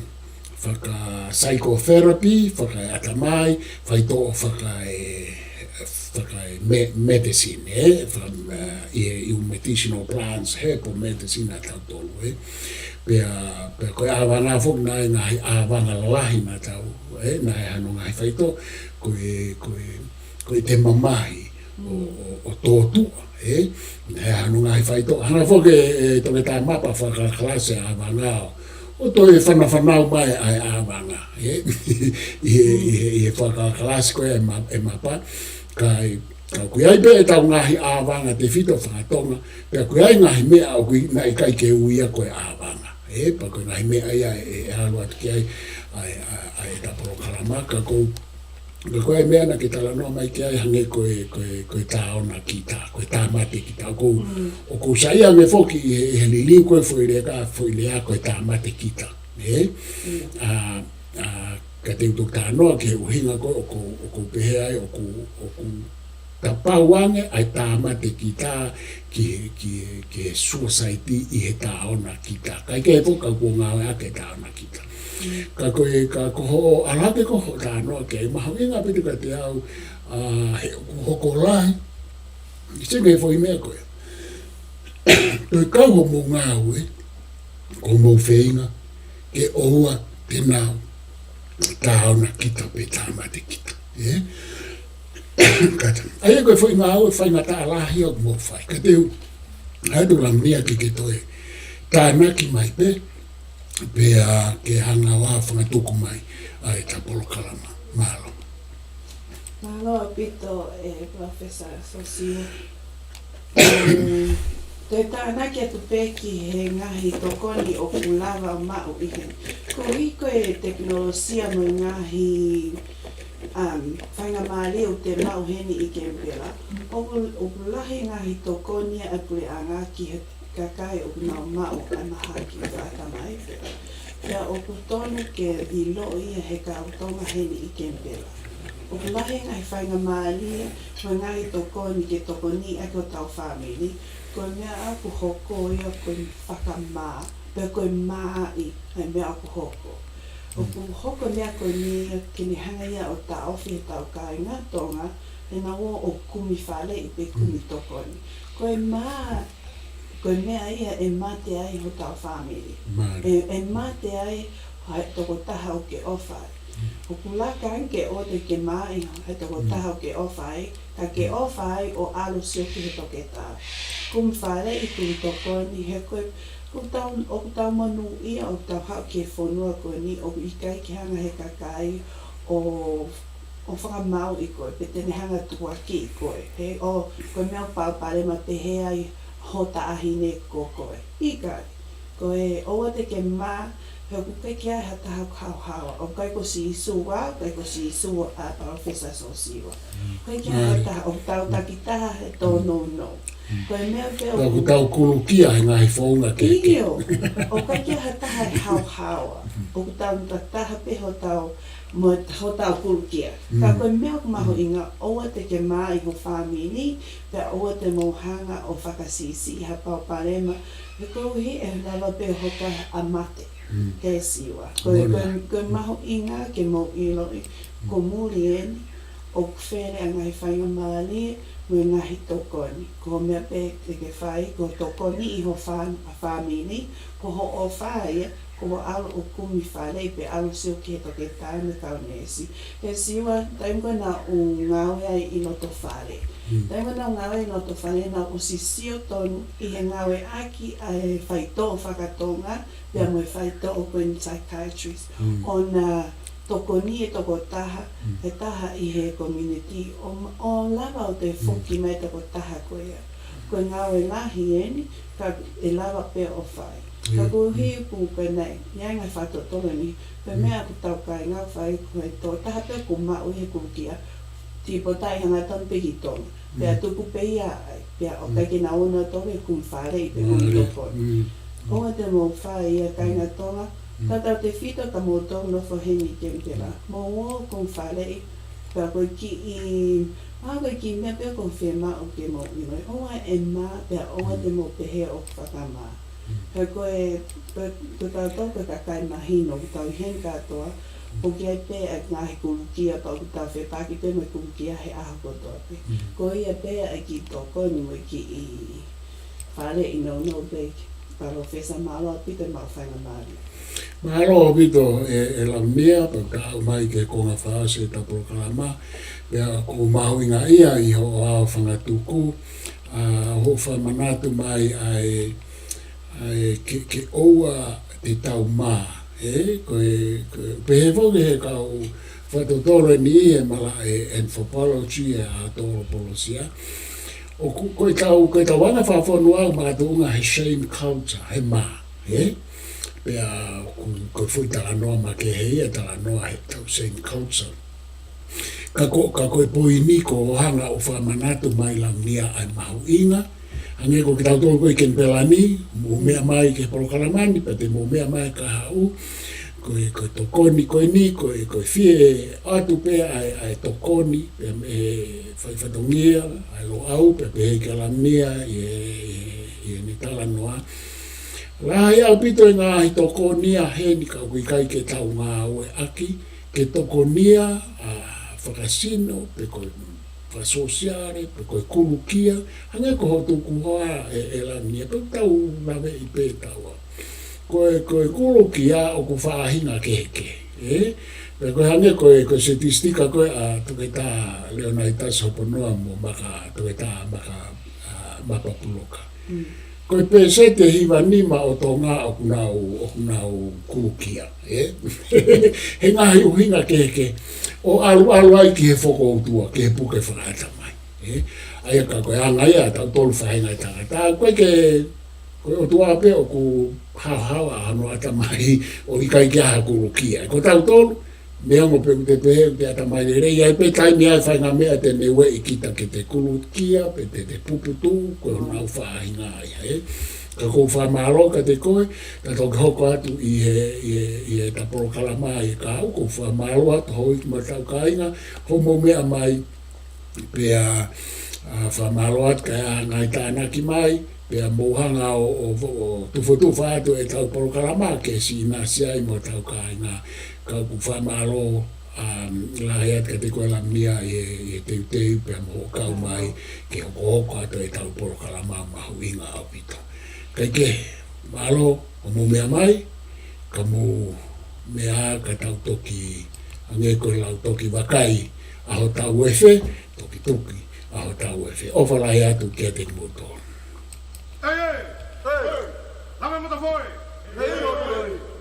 faka-psychotherapy, fakaʻatamai, faitoʻo faka-, ē, faka-, me-, medicine, ē, faka-, ē, ʻi he, ʻi he medicinal plants, herbal medicine ʻatautolu, ē. Pea, pea ko e ʻāvanga foki naʻe ngaahi ʻāvanga lalahi naʻa tau, ē, naʻe hano ngaahi faitoʻo, ko e, ko e, ko e te mamahi ʻo, ʻo, ʻo tōtuʻa, ē? He hano ngaahi faitoʻo. Hanga foki ʻe, ʻe Toketā Mapa fakakalakalasi ʻa e ʻāvanga ʻo, ʻo toe fanafanau mai ʻa e ʻāvanga, ē? ʻI he, ʻi he, ʻi he fakakalakalasi ko ē ʻa e ma-, ʻa e Mapa, ka ʻi, ka ʻoku ʻi ai pē ʻetau ngaahi ʻāvanga tefito fakatonga, pea ʻoku ʻi ai ngaahi meʻa ʻoku ʻi, naʻe ʻikai ke ui ia ko e ʻāvanga, ē? Pea ko e ngaahi meʻa ia ʻe, ʻe ʻalu atu ki ai ʻa e, ʻa e, ʻa ʻeta polokalama, ka ko Ka ko e meʻa naʻa ke talanoa mai ki ai hangē ko e, ko e, ko e tāona kita, ko e tāmate kita. ʻOku ou, ʻoku ou saiʻia ange foki ʻi he, he liliu ko e foʻi lea ka, foʻi lea ko e tāmate kita. Ē? ʻA, ʻa, ka te u toki talanoa ki he ʻuhinga ko ē ʻoku, ʻoku ou pehē ai, ʻoku, ʻoku tapau ange ʻa e tāmate kita ki he, ki he, ki he suicide ʻi he tāona kita. Kae kehe foki ka ʻoku ou ngāueʻaki e tāona kita. Ka ko e, ka ko hoʻo ʻalu hake ko hoʻo talanoa ki ai, mahuʻinga pē kiate au, ʻa, he ʻoku hoko lahi, ʻi he foʻi meʻa ko ē. Toe kau hoʻomou ngāue, ko hoʻomou feinga, ke ʻoua te nau tāona kita pe tāmate kita. Ē? Kātaki. ʻA ia ko e foʻi ngāue faingataʻa lahi ʻoku mou fai. Ka te u, ʻai atu Langi ke ke toe tānaki mai pē, pea ke hanga ʻo fakatuku mai ʻa ʻeta polokalama. Mālō. Mālō ʻaupito ē Professor Sosio. Toe tānaki atu pē ki he ngaahi tokoni ʻoku lava maʻu ʻi heni. Koeʻuhi ko e tekinolosia mo e ngaahi, um, faingamālie ʻoku te maʻu heni ʻi Kemipela, ʻoku, ʻoku lahi ngaahi tokoni ʻa e puleʻanga ki he kakai ʻoku nau maʻu ʻa e mahaki fakatamai. Pea ʻoku tonu ke ʻiloʻi ia he kau Tonga heni ʻi Kemipela. Lahi e ngaahi faingamālie mo e ngaahi tokoni ke tokoniʻi ʻaki hotau fāmili, ko e meʻa ʻoku hoko ia ko e fakamā, pe ko e māʻi ʻa e meʻa ʻoku hoko. ʻOku hoko e meʻa ko eni ke ne hanga ia ʻo taʻofi hotau kāinga Tonga, he naʻa nau ō ʻo kumi faleʻi pe kumi tokoni. Ko e mā, ko e meʻa ia ʻe mate ai hotau fāmili. Mālie. ʻE, ʻe mate ai ha tokotaha ʻoku ke ʻofa ai. ʻOku laka ange ke ʻoua te ke māʻi ha tokotaha ʻoku ke ʻofa ai, ka ke ʻofa ai ʻo ʻalu ʻo sio ki he toketā. Kumi faleʻi, kumi tokoni, he ko e, ʻoku tau, ʻoku tau monūʻia, ʻoku tau haʻu ki he fonua ko eni, ʻoku ʻikai ke hanga he kakai ʻo, ʻo fakamāuʻi koe, pe te ne hanga ʻo tukuakiʻi koe. He ʻoku, ko e meʻa ʻoku palopalema pehē ai ho taʻahine ko koe. ʻIkai. Ko e ʻoua te ke mā, he ʻoku ʻikai ke ʻi ai ha taha ʻoku haohaoa. ʻOku ʻikai ko Sīsū au, ʻikai ko Sīsū ʻa Palōfesa Siosiua. ʻIkai ke ʻi ai ha taha, ʻoku tau takitaha he tōnounou. Ko e meʻa pē ʻoku tau kulukia he ngaahi founga kehekehe. ʻIo, ʻoku ʻikai ke ʻi ai ha taha ʻe haohaoa. ʻOku tau takitaha pē hotau, mo hotau kulukia. Ka ko e meʻa ʻoku mahuʻinga, ʻoua te ke māʻi ho fāmili, pea ʻoua te mou hanga ʻo fakasiʻisiʻi ha palopalema, he koeʻuhi ʻe lava pē ʻo hoko ʻa mate he Siua. Ko e, ko e, ko e mahuʻinga ke mou ʻiloʻi, ko muli eni, ʻoku fele ʻa e ngaahi faingamālie mo e ngaahi tokoni. Ko e meʻa pē te ke fai, ko e tokoniʻi ho fā-, fāmili, ko hoʻo ʻofa ia, ko hoʻo ʻalu ʻo kumi faleʻi pe ʻalu ʻo sio ki he toketā mo e kau neesi. He Siua, taimi ko ē naʻa ku ngāue ai ʻi loto fale. Taimi ko ē naʻa ku ngāue ʻi loto fale, naʻa ku ʻosi sio tonu ʻi he ngāueʻaki ʻa e faitoʻo fakatonga, pea mo e faitoʻo ko eni psychiatrist. ʻO na tokoni e tokotaha, he taha ʻi he community, ʻo, ʻo lava ʻo toe foki mai e tokotaha ko ia. Ko e ngāue lahi eni, ka ʻe lava pē ʻo fai. Ka koeʻuhi ʻoku ʻikai ke ʻi ai e ngaahi fakatotolo ni, ko e meʻa ʻoku tau kāinga fai ko e tokotaha pē ʻoku maʻu ʻi he kulukia, tīpotaʻi hangatonu pē ki Tonga. Pea tuku pē ia ai, pea ʻoku ʻikai ke nau ō nautolu ʻo kumi faleʻi pe kumi tokoni. ʻOua te mou fai ia kāinga Tonga, tautautefito kia moutolu ʻoku nofo heni ʻi Kenipela. Mou ō ʻo kumi faleʻi, pea ko e kiʻi, ʻa ko e kiʻi meʻa pē ʻoku fiemaʻu ke mou ʻilo. ʻOua ʻe mā, pea ʻoua te mou pehē ʻoku fakamā. He ko e, ko e, ko tautolu ko e kakai mahino, ʻoku tau ʻi heni kātoa, ʻoku ʻi ai pē ʻa e ngaahi kulukia, pea ʻoku tau fepaki pē mo e kulukia he ʻaho kotoa pē. Ko ia pē ʻa e kiʻi tokoni mo e kiʻi faleʻi nounou pē ki Palōfesa. Mālō ʻaupito e maʻu faingamālie. Mālō ʻaupito e, e Laumia, pea ka haʻu mai ki he konga fakaʻosi ʻetau polokalama, pea ʻoku mahuʻinga ia ʻi hoʻo ʻaofangatuku, ʻa hoʻo fakamanatu mai ʻa e, ʻa e ke, ke ʻoua te tau mā, ē, ko e, ko e, pehē foki he kau fakatotolo eni ʻi he malaʻe anthropology ʻa e ʻAtolopolosia. ʻOku, ko ʻetau, ko ʻetau anga fakafonua ʻoku makatuʻunga he shame culture, he mā, ē? Pea ko, ko e foʻi talanoa makehe ia, talanoa he ʻetau shame culture. Ka ko, ka ko e poini ko hoʻo hanga ʻo fakamanatu mai Laumia ʻa e mahuʻinga. Hangē ko kitautolu ko ē ʻi Kenipela ni, mou meʻa mai ki he polokalama ni, pea te mou meʻa mai kae haʻu. Ko e, ko e tokoni ko eni, ko e, ko e fie ʻoatu pē ʻa e, ʻa e tokoni, pea mo e fai fatongia, ʻa e Loʻau, pea pehē kia Laumia ʻi he, ʻi he, ʻi heʻene talanoa. Lahi ʻaupito e ngaahi tokoni ʻa heni ka ʻoku ʻikai ke tau ngāueʻaki, ke tokonia ʻa e fakasino, pe ko e fakasōsiale, pe ko e kulukia, hangē ko hoʻo tukuhoa ē, ē Laumia, pea tau laveʻi pē taua. Ko e, ko e kulukia ʻoku faʻahinga kehekehe, ē? Pea ko e hangē ko e, ko e setisitika ko ē ʻa Toketā Leonaitasi Hoponoa mo Maka, Toketā Maka, ʻa, Mapapuloka. Ko e pēseti ʻe hiva nima ʻo Tonga ʻoku nau, ʻoku nau kulukia, ē? He ngaahi ʻuhinga kehekehe, ʻo ʻaluʻalu ai ki he fokoutua, ki he puke fakaʻatamai, ē? ʻA ia ka ko e anga ia ʻa tautolu faʻahinga ʻo e tangata, ko e ke, ko e ʻOtua pē ʻoku haohaoa hono ʻatamai ʻo ʻikai ke ʻi ai ha kulukia. Ko tautolu, neongo pē ʻoku te pehē ʻoku te ʻatamai lelei, ʻi ai pē taimi ʻe fai e ngaahi meʻa te ne ueʻi kita ke te kulukia, pe te te puputuʻu, ko honau faʻahinga ia, ē? Ka ʻoku ou fakamālō kiate koe, ka toki hoko atu ʻi he, ʻi he, ʻi he ta polokalama ʻi he kahaʻu, ʻoku ou fakamālō atu hoʻo ʻi mo tau kāinga, hoʻomou meʻa mai, pea, ʻa, fakamālō atu ki he ngaahi tānaki mai, pea mou hanga ʻo, ʻo, ʻo tufotufa atu ʻetau polokalama ke sīnasi ai mo tau kāinga. Ka ʻoku ou fakamālō, ʻa, lahi atu kiate koe Lamia ʻi he, ʻi he teuteu pea mo hoʻo kau mai ke hokohoko atu ʻetau polokalama mahuʻinga ʻaupito. Kae kehe, mālō hoʻomou meʻa mai, ka mou meʻa ka tau toki, hangē ko e lau toki vakai ʻa hotau efe, toki tuki ʻa hotau efe. ʻOfa lahi atu kiate kimoutolu. Ei, ei, ei, lame matafoe. Ei, ei, ei.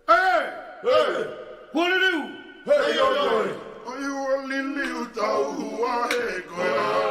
Ē! Ē! Kuo liliu! Hei, ʻoi, ʻoi! ʻOi, ua liliu tau hua he koe.